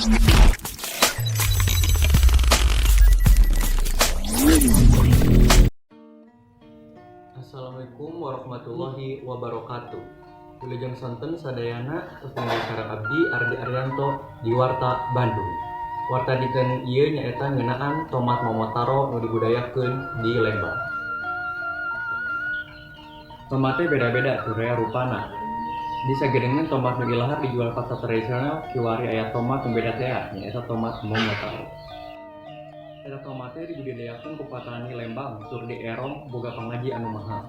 Assalamualaikum warahmatullahi wabarakatuh. Wilujeng sonten sadayana, tepang sareng abdi, Ardi Aryanto, di Warta Bandung. Warta dinten ieu nyaeta ngeunaan tomat Momotaro nu dibudidayakeun di Lembang. Tomat teh beda-beda tur rea rupana. Di sagedengeun tomat nu ilahar dijual pasar tradisional, kiwari aya tomat nu beda tea, nyaeta tomat Momotaro. Eta tomat teh dibudidayakeun ku patani Lembang tur dierong boga pangaji anu mahal.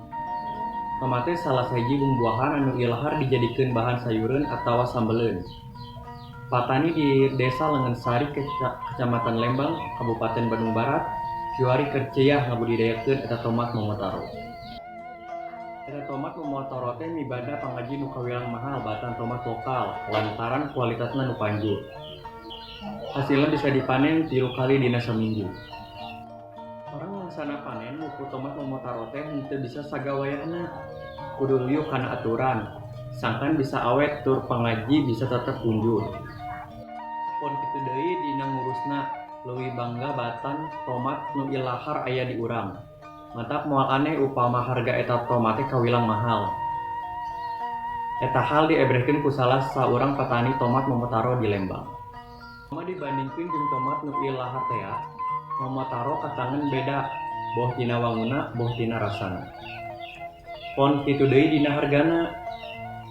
Tomat teh salah sahiji bumbuahan anu ilahar dijadikeun bahan sayureun atawa sambeleun. Patani di Desa Langensari, Kecamatan Lembang, Kabupaten Bandung Barat, kiwari keur ceuyah ngabudidayakeun eta tomat Momotaro. Eta tomat Momotaro teh mibanda pangaji nu kawilang mahal batan tomat lokal lantaran kualitasna nu panjur. Hasilna bisa dipanen 3 kali dina saminggu. Urang mangsana panen mupu tomat Momotaro teh henteu bisa sagawayahna. Kudu luyu kana aturan, sangkan bisa awet tur pangaji bisa tetep unjur. Pon kitu deui dina ngurusna leuwih bangga batan tomat nu ilahar aya di urang. Matak moal aneh upama harga eta tomat teh kawilang mahal. Eta hal diebrehkeun ku salah saurang patani tomat Momotaro di Lembang. Upama dibandingkeun jeung tomat nu ilahar tea, Momotaro katangen beda, boh tina wanguna boh tina rasana. Pon kitu deui dina hargana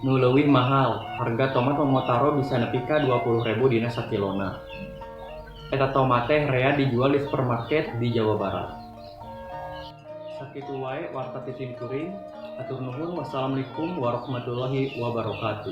nu leuwih mahal, harga tomat Momotaro bisa nepi ka 20.000 dina sakilona. Eta tomat teh rea dijual di supermarket di Jawa Barat. Sakitu wae warta ti sim kuring, hatur nuhun, wassalamualaikum warahmatullahi wabarakatuh.